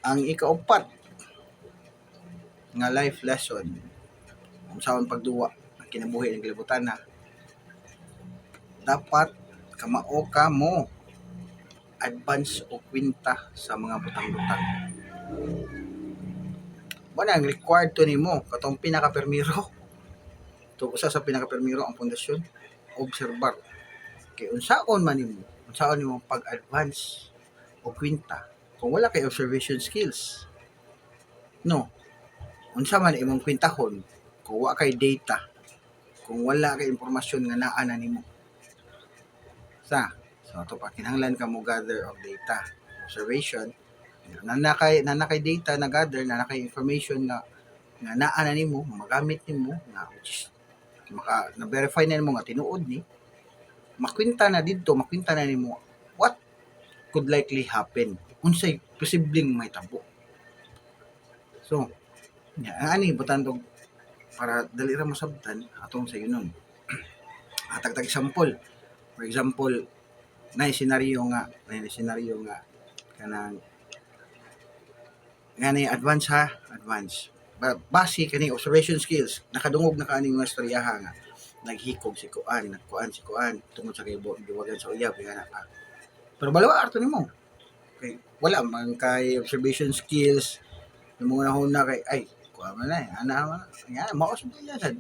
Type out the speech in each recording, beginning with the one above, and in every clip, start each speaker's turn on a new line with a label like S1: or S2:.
S1: Ang ikaupat nga life lesson kung unsaon pagduwa ang kinabuhi ng kalibutan na dapat kamao ka mo advance o kwenta sa mga butang-butang. Wala ang required to nimo katong pinakapermiro. To usa sa pinakapermiro ang pundasyon, obserbar. Kay unsaon man nimo, unsaon nimo pag-advance o kwenta kung wala kay observation skills? No. Unsa man imong kwentahon kung wa kay data, kung wala kay impormasyon nga naa na nimo? Sa so ato pa kinahanglan ka mo gather og data, observation. Na kay data na gather, na kay information nga nga naa na nimo, magamit nimo nga which is maka na verify na nimo nga tinuod ni, makwenta na didto, makwenta na nimo what could likely happen, unsay posibleng mahitabo. So nya ani butan og para dali ra masabtan atong sa yunon. Hatag tag example. For example, naay senaryo nga kanang nga ni advance ha, advance. Base kani observation skills, nakadungog na ka aning mga istoryaha nga naghikog si kuan, nagkuan si kuan tungod sa kay giwagan sa uyab nga na. Pero balawa arto nimo. Kay wala man kay observation skills, yung mga huna kay ay kuan man na eh, ana man. Nga mao sa sad.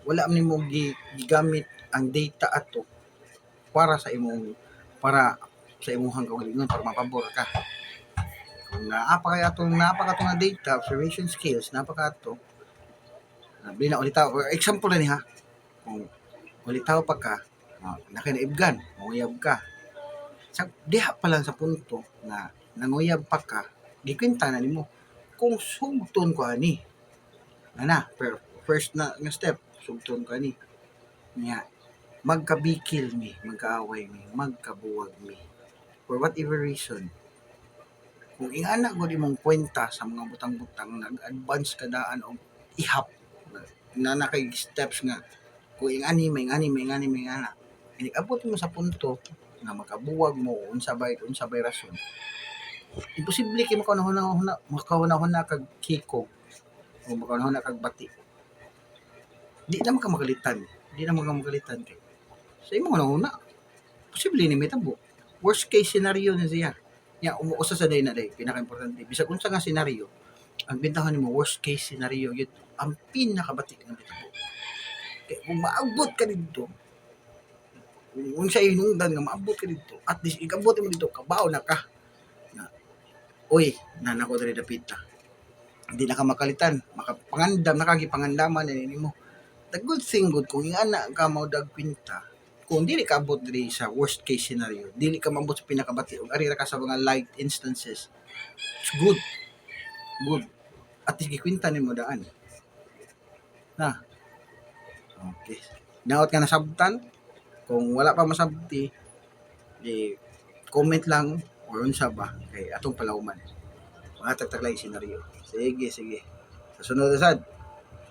S1: Wala man nimo gigamit ang data ato para sa imong kaugalingon, para mapabor ka. Kung naa pa kay atong naa pa ka nga data, observation skills, naa pa ka ato, labi na ulitaw. For example na ni ha, kung ulitaw pa ka, nakinaibgan, manguyab ka. Sa diha pa lang sa punto nga nanguyab pa ka, gikwenta na nimo kung sugton ko ani. Ana, pero first na nga step, sugton ko ani. Nya, magkabikil mi, magkaaway mi, magkabuwag mi. For whatever reason, kung ingana gud imong kwenta sa mga butang-butang, nag-advance ka daan og ihap na na kay steps nga kung ingani, may ingani, may ingani, may ingana, inig-abot mo sa punto nga makabuwag mo, unsa bay rason, imposible kay makahuna-huna kag hikog o makahuna kag bati. Di na ka makalitan, di na ka makalitan kay sa imong hunahuna posible ni mahitabo, worst case scenario na siya. Nya umuusa sa day na day pinaka-importante, bisag unsa nga senaryo ang bintahon nimo, worst case scenario yun ang pinakabati nga mahitabo. Kay kung maabot ka didto, kung unsa hinungdan nga maabot ka didto, at least ikabot mo didto, kabaw na ka na uy na nako diri dapita, hindi na ka makalitan, makapangandam na ka, gipangandaman na nimo. The good thing good kung ingana ka mo dag kwenta, kung dili ka abot diri sa worst case scenario, dili ka maabot sa pinakabati ug ari ra ka sa mga light instances, it's good, good, at least gikwenta nimo daan na. Okay, naot nga nasabtan. Kung wala pa masabti, di comment lang or unsa ba kay atong palawman mga tagtaglay senaryo. Sige, sige, sa sunod na sad.